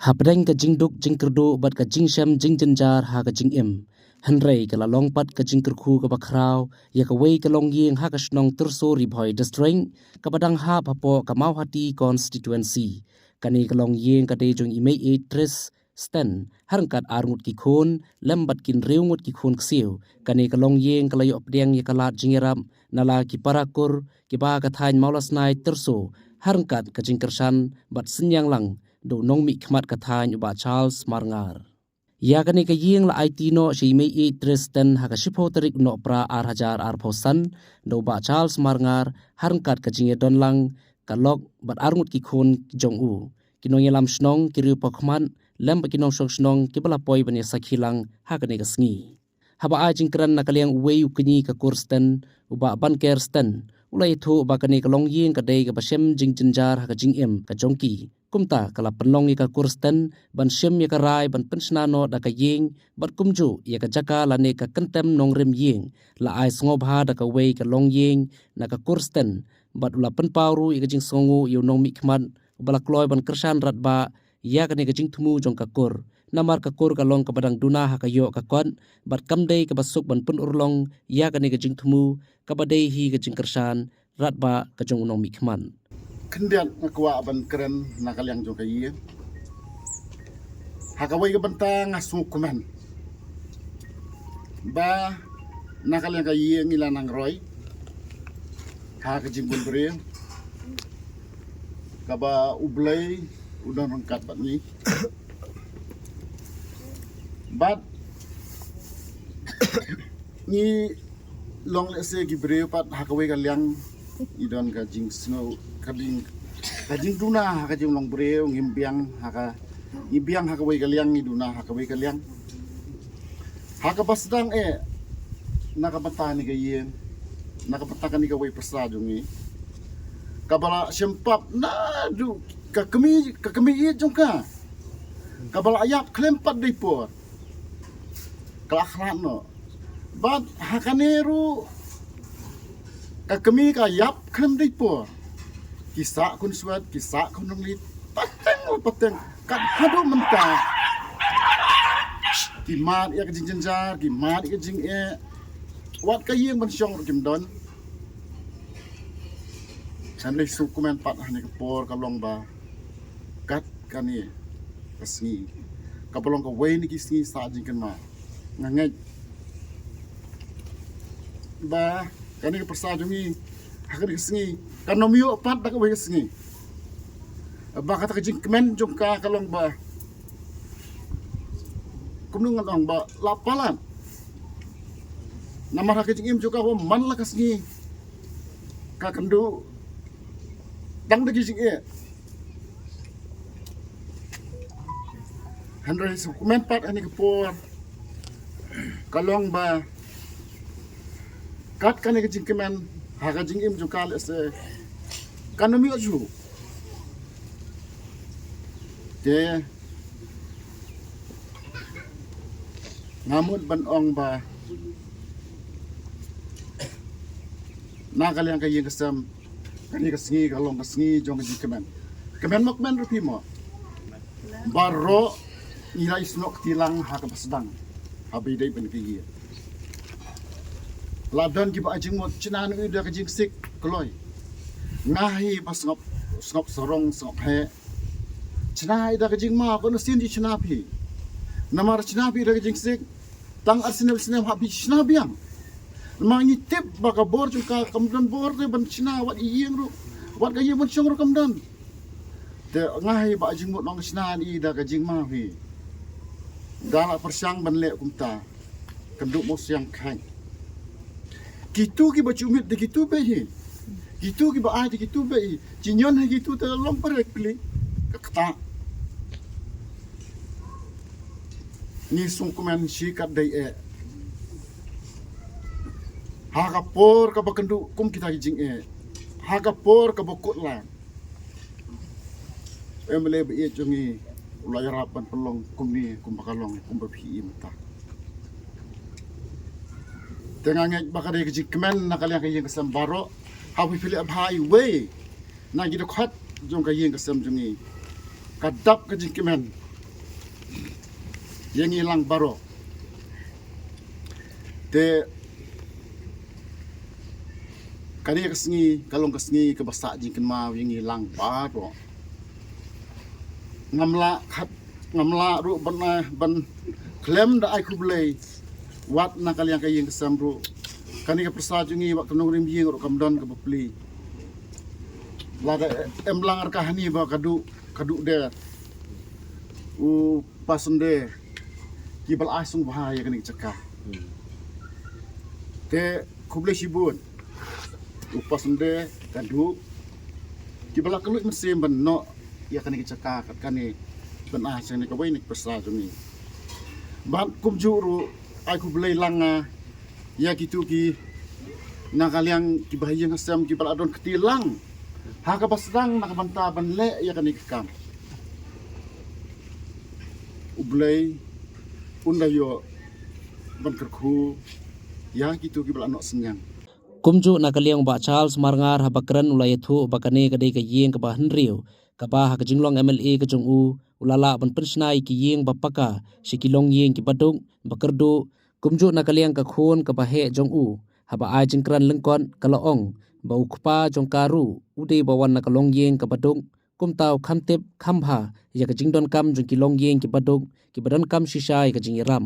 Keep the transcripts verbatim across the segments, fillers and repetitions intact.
Hapdeng ka jingduk jingkyrduh bad ka jingshem jingjynjar ha ka jingim, hynrei ka la long pat ka jingkyrkhu kaba khraw ïa kawei ka longïing ha ka shnong Tyrso, Ri Bhoi District, kaba dang hap hapoh ka Mawhati Constituency. Kane ka longïing ka dei jong i Mei Idris Sten, ha ryngkat ar ngut ki khun lem bad ki hynriew ngut ki khun ksiew. Kane ka longïing ka la ïoh pdiang ïa ka lad jingïarap na la ki para kur kiba ha ka thaiñ Mawlasnai, Tyrso, ha ryngkat ka jingkyrshan bad synñiang lang da u nongmihkhmat ka thaiñ, u Bah Charles Marngar. Ïa kane ka ïing la aiti noh sha i Mei Idris Sten ha ka shiphew tarik u Nohprah ar hajar arphew san da u Bah Charles Marngar, ha ryngkat ka jingïadon lang ka lok bad ar ngut ki khun jong u, ki nongïalam shnong, ki riewpawkhmat lem bad ki nongshong shnong kiba la poi ban ïasakhi lang ha kane ka sngi. Haba ai jingkren na ka liang uwei u kñi ka kur Sten, u Bah Banker Sten, u la ïathuh ba kane ka longïing ka dei kaba shem jingjynjar ha ka jingim ka jong ki. Kumta ka la pynlong ïa ka kur Sten ban shim ïa ka rai ban pynshna noh da ka ïing bad kumjuh ïa ka jaka lane ka kyntem nongrim ïing la ai sngewbha da kawei ka longïing na ka kur Sten, bad u la pynpaw ruh ïa ka jingsngewnguh ïa u nongmihkhmat uba la kloi ban kyrshan radbah ïa kane ka jingthmu jong ka kur. Namar ka kur ka long kaba dang duna ha ka ïoh ka kot bad kam dei kaba suk ban pynurlong ïa kane ka jingthmu kaba dei hi ka jingkyrshan radbah ka jong u nongmihkhmat. Khyndiat nga kwah ban kren na ka liang jong ka ïing. Ha kawei ka bynta nga sngewkmen ba na ka liang ka ïing ngi la nang roi ha ka jingbun briew kaba U Blei u don ryngkat bad ngi. Bad ngi long lehse ki briew pat ha kawei ka liang ngi don ka jingsngew, ka jing, ka jingduna ha ka jinglong briew, ngim biang ha ka, ngi biang ha kawei ka liang, ngi duna ha kawei ka liang. Ha kaba sdang eh na ka bynta kane ka ïing, na ka bynta kane kawei pyrsa jong ngi kaba la shim pap naduh ka kmie, ka kmie ïeit jong ka kaba la ïap khlem pat dei por. Ka la khlad noh. Bad ha kane ruh ka kmie ka ïap khlem dei por. Ki sah khun swet, ki sah khun rangli, pateng pateng, kat haduh mynta ki mad ïa ka jingjynjar, ki mad ïa ka jingeh. Wat ka ïing ban shong ruh kim don. Hynrei sngewkmen pat ha kane ka por ka long ba kat kane ka sngi kaba long kawei na ki sngi sah jingkynmaw. Nga ngeit ba kane ka pyrsa jong ngi ha kane ka sngi kan ym ïoh pat da kawei ka sngi. Ba kata ka jingkmen jong ka ka long ba kumno ngan ong ba la palat. Namar ha ka jingim jong ka ba man la ka sngi ka kynduh dang da ki jingeh. Hynrei sngewkmen pat ha kane ka por ka long ba kat kane ka jingkmen ha ka jingim jong ka lehse kan ym ïoh shuh. Te nga mut ban ong ba na ka liang ka ïing ka sem, kane ka sngi ka long ka sngi jong ka jingkmen. Kmen mo, kmen ruh phi mo. Baroh ngi la isnoh kti lang ha kaba sdang haba ïadei bad ka ïing. La don kiba ai jingmut, shna noh ïa da ka jingsik, kloi. Nga hi ba sngap, sngap sarong, sngap heh. Shna ïa da ka jingmaw, ko na sien ji shna phi. Namar shna phi da ka jingsik, tang ar snem snem hap phi shna biang. Namar ngi tip ba ka bor jong ka kam don bor te ban shna wat ïing ruh, wat ka ïing ban shong ruh kam don. Te nga hi ba jingmut nong shna ni da ka jingmaw hi. Da la pyrshang ban leh kumta. Kynduh mo siang khain. Kitu kiba ju mih te kitu beit hi. Kitu kiba ai te kitu beit hi. Jingïon hi kitu te long pyrshah pli. Ka kata. Ngi sngewkmen shi katdei eh. Ha ka por kaba kynduh kum kita ki jingeh. Ha ka por kaba kut lang. U MLA ba ïeit jong ngi u la ïarap ban pynlong kumne kumba ka long kumba phi ïohi mynta. Te nga ngeit ba ka dei ka jingkmen na ka liang ka ïing ka sem baroh. Haba phi leh bha iwei na ki dkhot jong ka ïing ka sem jong ngi, ka dap ka jingkmen. Ïa ngi lang baroh. Te kane ka sngi ka long ka sngi kaba sah jingkynmaw ïa ngi lang baroh. Ngam lah khat, ngam lah ruh ban, ban khlem da ai khublei wat na ka liang ka ïing ka sem ruh. Kane ka pyrsa jong ngi wat ka nongrim ïing ruh kam don kaba plie. Lada em lang ar ka hani ba ka duh, ka duh der. U Pastor ki ba la ai sngewbha ïa kane ka jaka. Te khublei shibun. U Pastor ka duh ki ba la kylluid mynsiem ban noh ïa kane ka jaka kat kane ban ai sha kane kawei na ka pyrsa jong ngi. Bad kumjuh ruh ai khublei lang nga ïa kitu ki na ka liang ki ba ha ïing ha sem ki ba la don kti lang ha kaba sdang na ka bynta ban leh ïa kane ka kam. U Blei un da ïoh ban kyrkhu ïa kitu ki ba la noh synñiang. Kumjuh na ka liang Bah Charles Marngar haba kren u la ïathuh ba kane ka dei ka ïing kaba hynriew kaba ha ka jinglong M L A ka jong u, u la lah ban pynshna ïa ki ïing ba paka sha ki longïing ki ba duk ba kyrduh. Kumjuh na ka liang ka khun kaba heh jong u, haba ai jingkren lyngkot ka la ong ba u kpa jong ka ruh u dei ba wan na ka longïing kaba duk. Kumta u kham tip kham bha ïa ka jingdonkam jong ki longïing ki ba duk ki ba donkam shisha ïa ka jingïarap.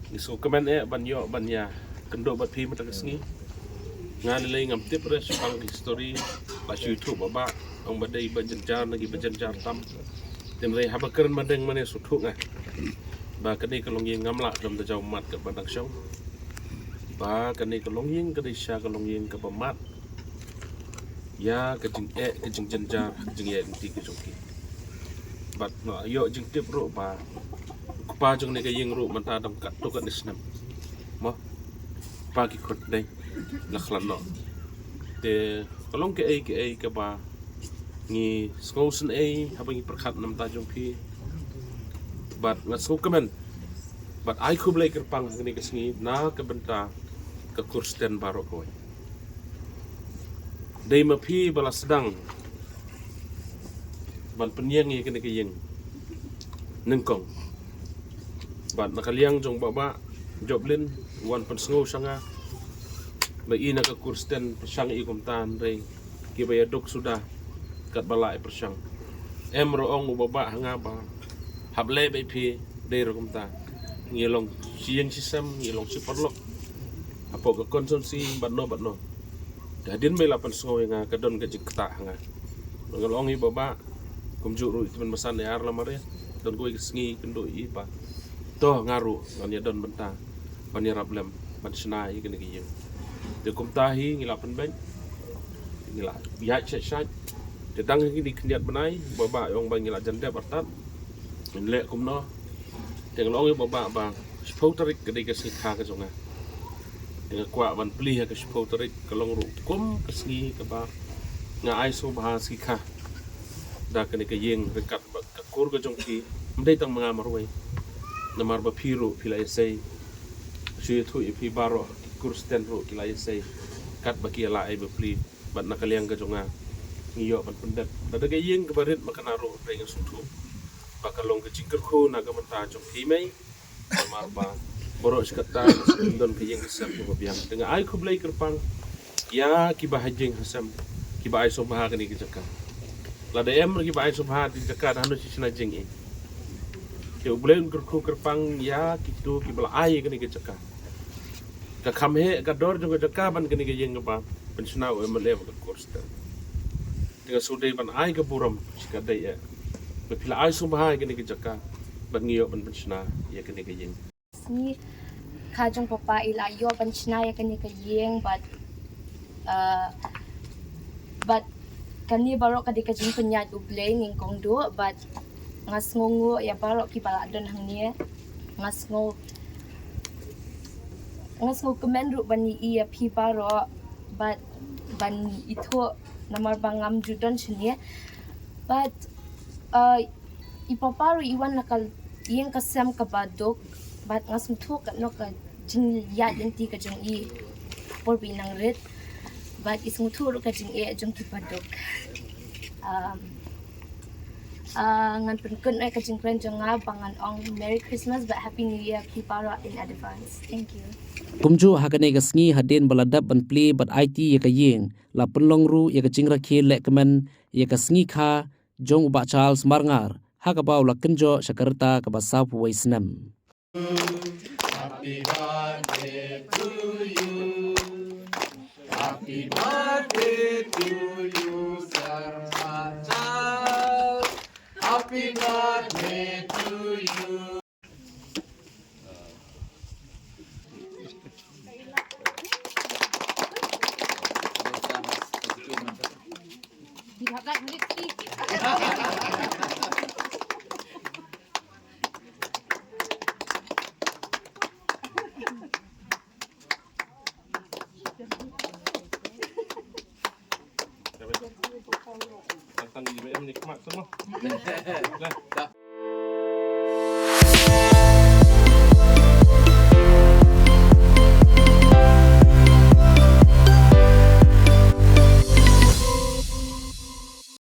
Ngi sngewkmen eh ban ïoh ban ïa kynduh bad phi mynta ka sngi. Nga lei lei ngam tip re shaphang ki story ba shu ïathuh ba ba ong ba dei ba jynjar na ki ba jynjar tam. Te hynrei haba kren ba deng mane sngewthuh nga ba kane ka longïing ngam lah dam da jaw mat kat ba dang shong. Ba kane ka longïing ka dei sha ka longïing kaba mat ïa ka jingeh ka jingjynjar ka jingeh lynti ka jong ki. Bad nga ïoh jingtip ruh ba u kpa jong kane ka ïing ruh mynta dang katto katne snem. Mo, kpa ki khun dei la khlad noh. Te ka long kaei kaei kaba ngi sngewsynei haba ngi pyrkhat na ka bynta jong phi. Bad nga sngewkmen bad ai khublei kyrpang ha kane ka sngi na ka bynta ka Khristan baroh kawei. Dei ma phi ba la sdang ban pynïeng ïa kane ka ïing nyngkong. Bad na ka liang jong Bah Bah Joplin wan pynsngew sha nga ba i na ka Khristan pyrshang i kumta, hynrei ki ba ïa duk suda kat ba la i pyrshang. Em ruh ong u Bah Bah ha nga ba hap leh ba i phi dei ruh kumta. Ngi long shi ïing shi sem, ngi long shi paralok hapoh ka constituency bad no bad no. Te hadien ba i la pynsngew ïa nga ka don ka jingktah ha nga. Nga la ong i Bah Bah kumjuh ruh i tymmen basan i ar la mare don kawei ka sngi kynduh i ba to nga ruh ngan ïa don bynta ban ïarap lem ban shna ïa kane ka ïing. Te kumta hi ngi la pynbeit, ngi la ïaid shait shait. Te dang hi ngi khyndiat bnai, Bah Bah i ong ba ngi la jan dep artat. Ngin leh kumno? Te nga la ong ïa Bah Bah ba shiphew tarik ka dei ka sngi kha ka jong nga. Te nga kwah ban plie ha ka shiphew tarik ka long ruh kum ka sngi kaba nga ai sngewbha sngi kha da kane ka ïing ryngkat bad ka kur ka jong phi. Ym dei tang ma nga marwei, namar ba phi ruh phi la ïasei. Shu ïathuh ïa phi baroh ki Khristan ruh ki la ïasei katba ki la ai ba plie. Bad na ka liang ka jong nga ngi ïoh ban pyndep lada ka ïing kaba rit ma kane ruh, hynrei nga sngewthuh ba ka long ka jingkyrkhu na ka bynta jong phi mei. Namar ba baroh shi katta ngi don ka ïing ka sem kaba biang. Te nga ai khublei kyrpang ïa ki ba ha ïing ha sem ki ba ai sngewbha kane ka jaka. Lada em ki ba ai sngewbha kane ka jaka da hano shi shna jingim. Te U Blei un kyrkhu kyrpang ïa kito ki ba la ai kane ka jaka. Ka kham heh ka dor jong ka jaka ban kane ka ïing kaba pynshna u M L A bad ka Khristan. Te nga shu dei ban ai ka burom shi ka dei eh ba phi la ai sngewbha ïa kane ka jaka bad ngi ïoh ban pynshna ïa kane ka ïing. Sngi kha jong papa i la ïoh ban shna ïa kane ka ïing bad, uh, bad kane baroh ka dei ka jingpynïaid U Blei nyngkong duh bad nga sngewnguh ïa baroh ki ba la don hangne. Nga sngew, nga sngewkmen ruh ban ïohi ïa phi baroh bad ban ithuh namar ba ngam ju don shane. Bad, uh, i papa ruh i wan na ka ïing ka sem kaba duk bad nga sngewthuh katno ka jingïaid lynti ka jong i por ba i nang rit bad i sngewthuh ruh ka jingeh jong ki ba duk. Um, Ah, ngan pynkut ïa ka jingkren jong nga ba ngan ong Merry Christmas bad Happy New Year phi baroh in advance. Thank you. Kumjuh ha kane ka sngi hadien ba la dep ban plie bad aiti ïa ka ïing, la pynlong ruh ïa ka jingrakhe lehkmen ïa ka sngi kha jong u Bah Charles Marngar, ha kaba u la kynjoh sha ka rta kaba sawphew wei snem. Happy birthday to you. Happy birthday to you, Sir Charles. Happy birthday to you.